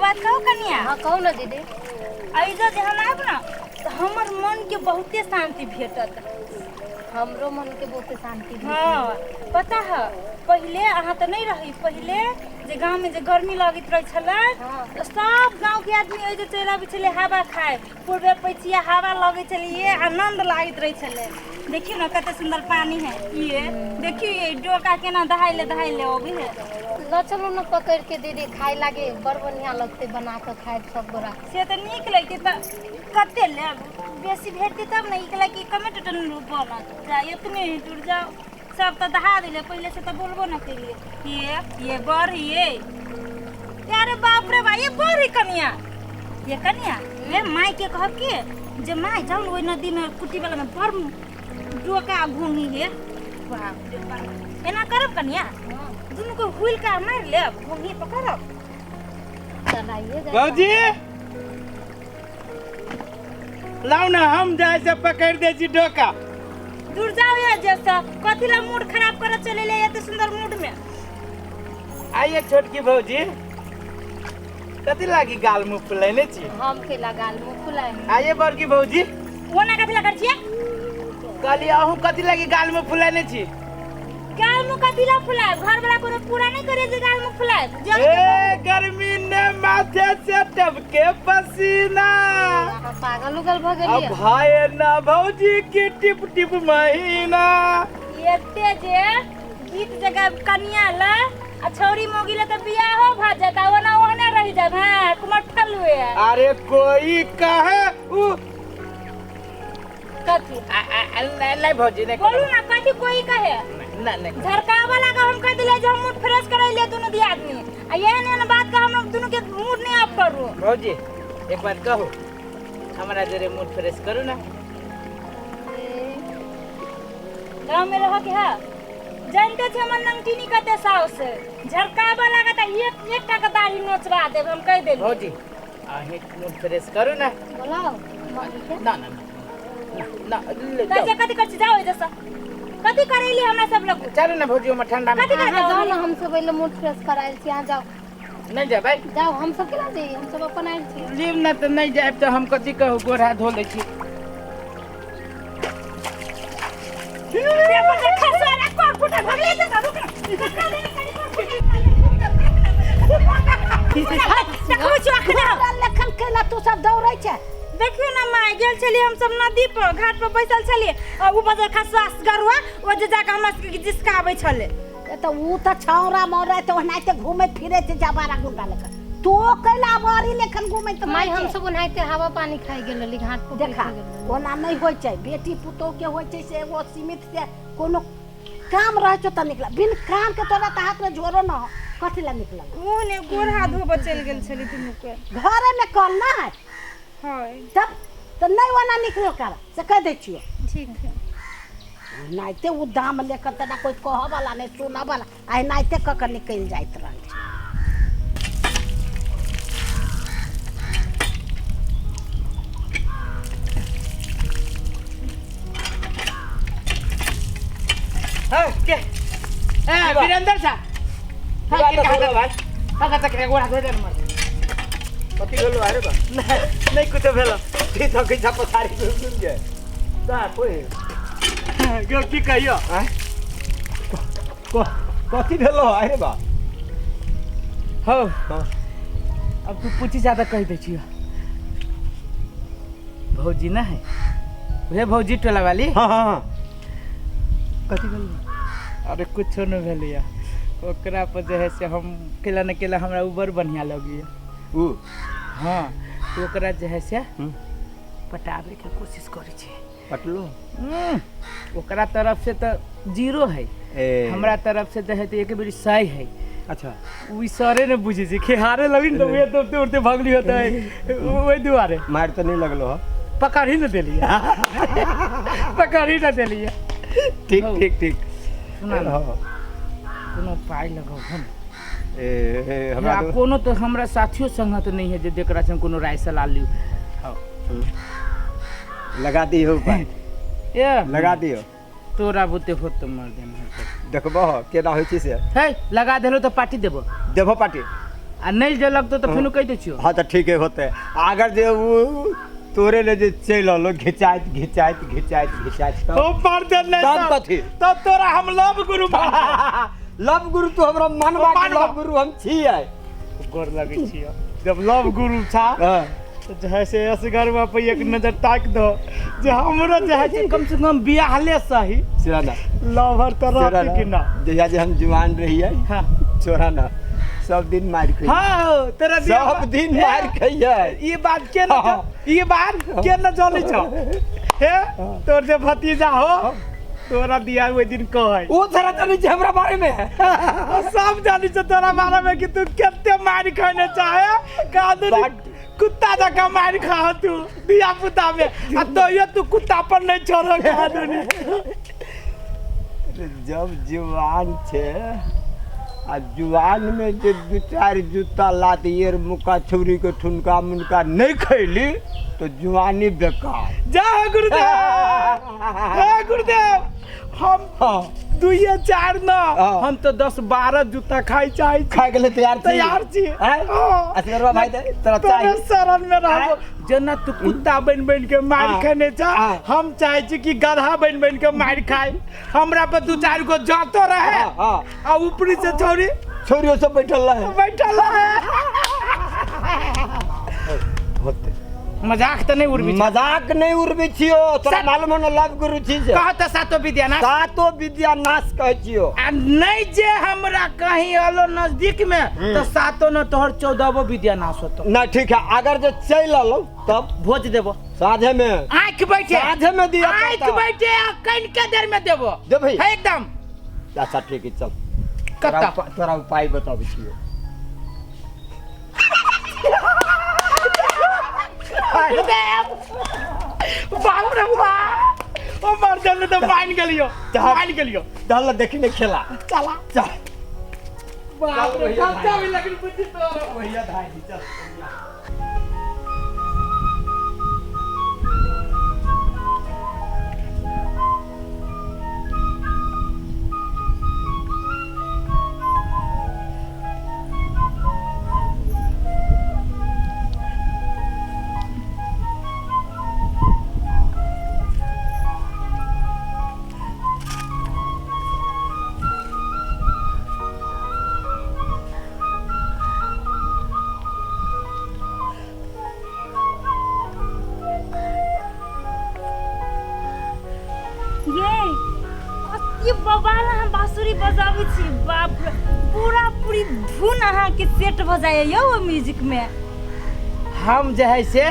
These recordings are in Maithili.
बात कहू कनिया? हाँ, कहू ना दीदी। एहिजा जे हम आयब ने तऽ हमर मनके बहुते शान्ति भेटत। हमरो मन के बहुते शांति भेटत। हाँ, पता है, पहिले अहाँ तऽ नहि रही, पहिले जे गाँवमे जे गर्मी लगैत रहै छलै तऽ सब गाँवके आदमी एहि जे चलि अबै छलै हवा खाय, पूर्वे पछिया हवा लगै छलै, ये आनंद लागैत रहै छलै। देखियौ ने कते सुन्दर पानी है, ये देखियौ ये डोका केना दहाइले दहाइले अबै है। ल चलू ने पकड़ के दीदी, खाय लागे बड़ बढ़िया लगते बना के खाए सब गोरा। से तऽ नीक लगतै, तऽ कते लेब, बेसी भेटतै तब ने। ई कि कमे टन बनत, जा एतने ही टूट जाओ, सब तऽ दहा देले, पहिले से तऽ बोलबो न केलिए। ये बड़ ये, अरे बाप रे बा, ये बड़ है कनिया। ये कनिया, ये माई के कहब के जे माई जाओ ने ओहि नदी में कुटी वाला में बड़ डोका घोंघी है। बाप रे बाप, एना करब कनिया, दुनू को हुल का मार लेब, घोंघी पकड़ब। चलाइए जाए। भौजी लाउ ना, हम जाय से पकड़ दे छी डोका। दूर जाओ या जैसा कथी ला मूड खराब करे चले ले एते सुंदर मूड में। आइए छोटकी भौजी, कथी लागी गाल मुँह फुलैने छी? हम केला गाल मुँह फुलाए? आइए बड़की भौजी। ओना कथी ला कर छियै? कहली अहूँ कथी लागी गाल मुँह फुलैने छी? गाल मुँह कथी ला फुलाए? घर वाला कोनो पूरा नहीं करे जे गाल मुँह फुलाए। ए गर्मी ने माथे से टपके पसीना। अहाँ पागल उगल भऽ गेलियै? अब भाई ना भौजी की टिप टिप महीना। एते जे गीत जगह कनिया ला आ छौरी मोगी ला तऽ बियाहो भऽ जाता, ओना ओहने रहि जाब। हाँ, कुमठल हुए। अरे कोई कहे उ कथी? नहीं भौजी नहीं। बोलू ना कथी कोई कहे? ना नहीं। झरकावा लगा हम कह दिले जे हम मूड फ्रेश करे ले दुनू दी आदमी, आ एहन एहन बात का हम दुनू के मूड नहीं ऑफ करू। भौजी एक बात कहू, हमरा जरे मूड फ्रेश करू ना। गाँव में रह के है जानते छे हमर नंगटिनी कते साउस, झरकावा लगा त एक एकटा के दाढ़ी नोचवा देब, हम कह देली। भौजी अहीं मूड फ्रेश करू ना। बोलाओ मम्मी के। ना ना ना ना ले त जाओ। जे कथी कर छी, जाओ एजे से, कथी करैली हमरा सब लोग? चलू ना भौजी, ओमे ठंडा में। कथी करे? अहाँ जाओ ना, हम सब एले मूड फ्रेश करायल छी, अहाँ जाओ। नहीं जेबै। जाओ, हम सब केना जइए, हम सब अपन आयल छी। लीव ना तऽ नहीं जायब तऽ हम कथी कहू, गोड़ हाथ धो लै छी। लखन केला तू सब दौड़ै छै? देखियौ ने माय, गेल छलियै हम सब नदी पर, घाट पर बैसल छलियै आ उ बजर खसुआ गरुआ ओ जे जाके हमरा सबके जिसकाबै छलै। तऽ उ तऽ छौड़ा मौड़ा तऽ ओनाहिते घूमैत फिरैत छै जबारा गुंडा लेखन, तो कैला मारी लेखन घूमैत? माय, हम सब ओनाहिते हवा पानी खाइ गेल रहली घाट पर। देखा, बैठे गेल रहली। ओना नहि होइ छै, बेटी पुतोह के होइ छै से एगो सीमित से कोनो काम रहै छौ तऽ निकल, बिन काम के तोरा तऽ हाथ में झोरो न हो, कथी लए निकलल? ओ ने गोड़ हाथ धोबऽ चलि गेल छली दुनू के। घरे में कल ना है? हय। तब तऽ नहि ओना निकलो कर से कह दै छियौ। ठीक है। एनाहिते ओ दाम लेकर तेना कोइ कहऽ वाला नहि सुनऽ वाला, आ एनाहिते कऽ कऽ निकलि जाइत रहै छै। हाँ के ए वीरेंद्र सा, हाँ के कहा भाई, हाँ तक गोड़ हाथ धो दे मर। कथी भेलो? अरे बा, नहीं नहीं कुछ भेलो। ठीक तो कैसा पछाड़ी घुम घुम गए ता कोई गो की कहियो? आँय? कथी भेलो? अरे बा। हो। हाँ। अब तू पूछी ज्यादा कह दे छियो। भौजी ना है वे भौजी टोला वाली। हाँ हाँ हाँ। कथी भेल? अरे कुछो नहीं भेलैया, ओकरा पर जे है से हम केला न केला हमरा उ बड़ बढ़िया लगैया। उ? हाँ, तो ओकरा जे है से पटाबे के कोशिश करै छी। पटलो? ओकरा तरफ से तो जीरो है। ए। हमरा तरफ से तो है तो एक बेरी सही है। अच्छा। उ सरे ने बुझे छै, खेहारे लगिन तो उहे दौड़ते उड़ते भगली होता है ओहि दुआरे। मार तऽ नहीं लगलो हो? पकड़ ही न देलियै, पकड़ ही न देलियै। ठीक। हौ। ठीक ठीक। सुना ने। हाँ। कोनो पाइ लगाउ ने। ए ए, हमरा हमरा कोनो तो हमरा साथियो संगत नहीं है जे जेकरा से हम कोनो राय सलाह लियौ। हौ। लगा दियो उपाय। ए। लगा दियो। तोरा बुते होत तो मर देना। देखबो केना होइ छै से। हे, लगा देलो तो पार्टी देबो। देबो पार्टी। आ नहि जे लगतौ तऽ फेनो कहि दै छियौ। हाँ तऽ ठीके होतै। अगर जे उ तोरे ले जे चलि अलो घिचाइत घिचाइत घिचाइत घिचाइत तब ओ मर दे नहि तब कथी? तब तोरा हम लव गुरु मानबो। लव गुरु तू हमरा मानबा कि मानबो। लव गुरु हम छियै। गोर लगै छियौ, जब लव गुरु छा हाँ। तऽ जे है से असगरवा पर एक नजर ताकि दो जे हमरो जे है से कम से कम बियाहले सही चोरा ना लवर तऽ चोरा रहतै कि ना। जहिया जे हम जुआन रहियै हाँ चोरा ना सब दिन मारि खइयै। हाँ, तोरा बियाह सब दिन मारि खइयै। ई बात के न हाँ। ई बात के न जानै छौ हे? तोर जे भतीजा हो तोरा दिया ओहि दिन कहै। ओ सारा जानै छै हमरा बारे में। ओ सब जानै छै तोरा बारे में कि तू कते मारि खैने चाहे कादुनी कुत्ता जकाँ मारि खा तू धिया पुता में, आ तैयो तू कुत्ता पर नहीं छोड़ो कादुनी। जब जुआन छै आ जुआन में जे दू चारि जूता लात एर मुक्का छुरी के ठुनका मुनका नहीं खैली तो जुआनी बेकार। जय हो गुरुदेव, हे गुरुदेव, हम हाँ। दुइये चार न हाँ। हम तो 10-12 जूता खाई चाहे छी। खाए के लिए तैयार छी? तैयार छी। आँय? हाँ। असगरवा भाई दे, तोरा तोरे चाही। शरण में रहबो। जेना तू कुत्ता बनि बनि के मारि हाँ। खेने छा, हाँ। हम चाहे छी कि गधा बनि बनि के मारि खाए। हमरा पर दू चारि गो जातो रहे हाँ, हाँ। आ ऊपरी से छौरी छौरियो सब बैठल रहे। बैठल रहे। होते। मजाक तऽ नहि उड़बी छौ। मजाक नहीं उड़बी छियो, तोरा मालूम हो ना लव गुरु छी से। कह तऽ सातो विद्या नाश। सातो विद्या नाश कहै छियो। आ नहीं जे हमरा कहीं अलो नजदीक में तो सातो न तोहर 14 विद्या नाश होतो। ना ठीक है, अगर जे चलि अलो तब भोज देबो। साझे में। आँख बैठे। साझे में दिया आँख पड़ता। बैठे आ कनिके देर में देबो। देबही? है एकदम। अच्छा ठीक है चल। कत्ता? तोरा उपाय बताबै छियो। बाप रे बाप, ओ मर जल्दी तो मान गेलियो, मान गेलियो। चल देखी नहीं खेला। चला। चल। बाप रे, भैया, खर्चा भी लगन बुद्धि तो। भैया भाई, चल। ये बवाल अहाँ बाँसुरी बजाबै छी, बाप रे, पूरा पूरी धुन अहाँके सेट भऽ जाइए यौ ओहि म्यूजिकमे। हम जे है से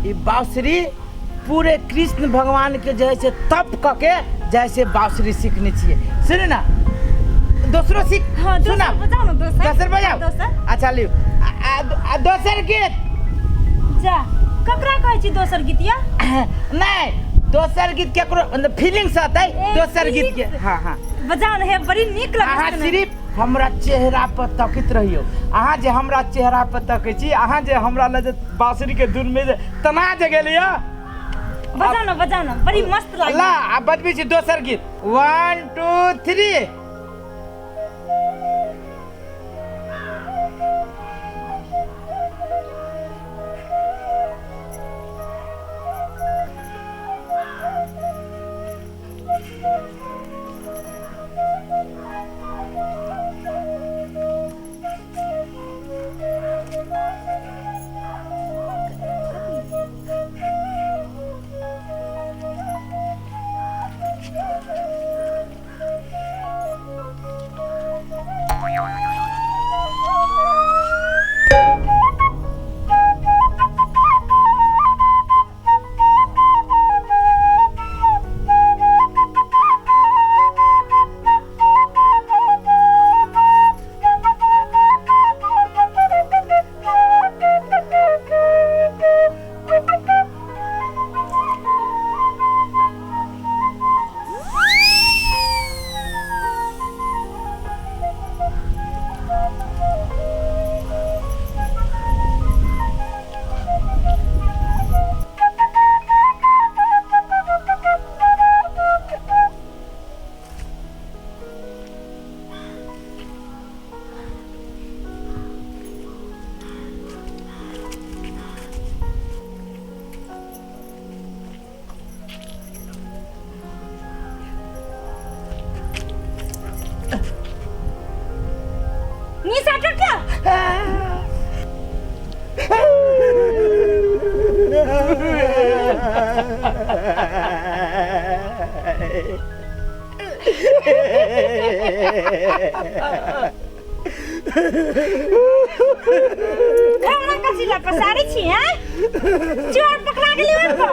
ई बाँसुरी पूरे कृष्ण भगवान के जे है से तप कऽ के जे है से बाँसुरी सीखने छियै। सुनू ना, दोसरो सीख। हाँ, दोसर सुना। बजाउ ने, दोसर। दोसर बजाउ? दोसर। अच्छा लियौ। आ दोसर गीत। जा, ककरा कहै छी दोसर गीत या? नहीं, दोसर गीत केकरो मतलब फीलिंग्स आतै, ए, दोसर गीत के। फीलिंग्स। हाँ, हाँ। बजाउ ने, हे बड़ी नीक लगै अहाँ छै। सिर्फ हमरा चेहरा पर तकैत रहियौ। अहाँ जे हमरा चेहरा पर तकै छी, अहाँ जे हमरा लग जे बाँसुरी के धुन में जे तना जे गेलियै। बजाउ ने, बजाउ ने, बड़ी मस्त लागै। ला, आ बजबै छी दोसर गीत। 1 2 3। घरमे कथी लऽ पसारै छी हैं चोर पकड़ा गेली ओहि पर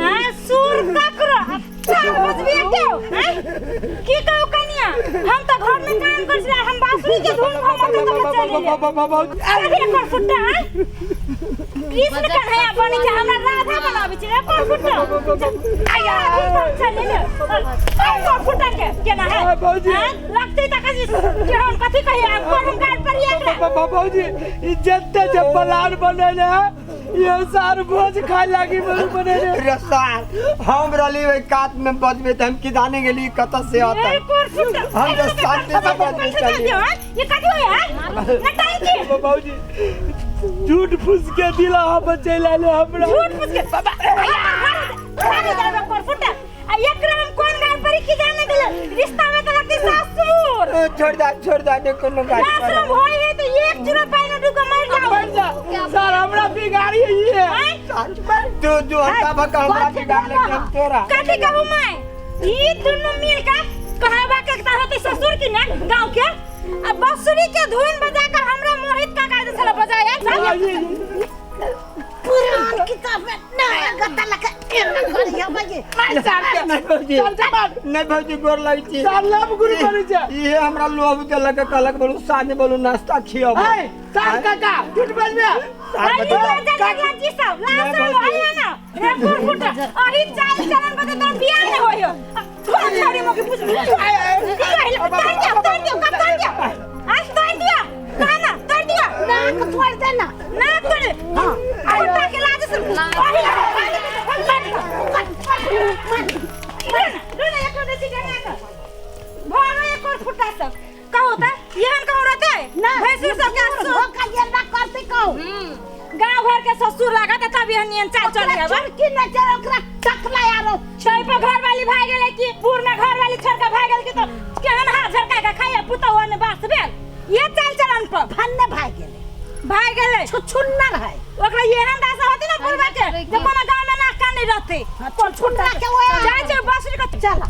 हैं सुर ककरो चार बजबे के हैं की कहू कनिया हम तऽ घर में काम करै छलै हम बांसुरी के धुन हम ओतऽ तक चलि गेलियै अरे एकर फुट्टा हैं कृष्ण कन्हैया बनै छै हमरा राधा बनाबै छै एकर फुट्टा आया चलि ले एकर फुट्टा के केना है भौजी। हैं? लगतै तऽ कथी केहन कथी कहियै आब कोन हम गाड़ पर एकरा भौजी ई जते जे प्लान बनेले है ये सार भोज खाए लागी बलू बनेले। रे सार, हम रहली ओहि कात में बजबे तऽ हम की जाने गेली कतऽ से आता। एकर फुट्टा हम तऽ शांति से बजबै छलियै। ये कथी होय है नटाई भौजी झूठ फूस के दिला हम बचैला ले हमरा। झूठ फूस के बाबा घर जाबे पर फुट्टा आ एकरा हम कोन गाड़ पर की जाने गेले रिश्ता में तऽ लगतै सासुर। छोड़ दा छोड़ दा, ने कोनो गाड़ी पर। आश्रम होय है तो एक चुरा पानी डूब के मर जाओ। मर जा सर, हमरा बिगाड़ी है। हैं? तू जो हल्का भक्का हमरा बिगाड़ ले हम तोरा। कथी कहू मैं ई दुनू मिल के कहबा के एकटा होतै ससुर की ने गांव के आ बसुरी के धुन बजा के हमरा मोहित काका जे छला बजाए। पुरान किताब में नया गद्दा लगा एना करिया भाई। नहीं भौजी, नहीं भौजी, गोर लगै छी। सर लव गुरु बनै छै। इहे हमरा लोभ देलक, कहलक बोलू साँझ बोलू नाश्ता खियाबो। है सर काका झूठ बजबे। सार अरे बता। राजा जी सब लाशरम होय है ना रे फुट अही चाल चलन बते तोर बियाह ने होय थोड़ा छाड़ी मोके पूछ की कहल तोड़ दिया तोड़ दिया कब तोड़ दिया आज तोड़ दिया कहा ना तोड़ दिया। नाक तोड़ दे ना। नाक तोड़ हां कुत्ता के लाज से अही ना एक देसी गंगा का भावे एक और फुटा सब कहो त एहन कहो रहते ना भैंसुर सब के धोखा ये ना करते कहू। गांव घर के ससुर लागत तब एहन नियन चाल चल ओकरा जाबा। चुटकी न चल ओकरा टकला यारो। तै पर घर वाली भाग गेलै कि पूर में घर वाली छोड़ के भाग गेल कि तो केहन हाथ झड़का के खाइया पुतहु ने बास भेल ये चाल चलन पर भन्ने भाग गेलै भाग गेलै। छुछुन्नर है ओकरा एहन दासा होती ना बुढ़वा के जे कोनो गांव में नाक कान नहीं रहते। छुछुन्नर के ओए जाइ छै बसरी के चला।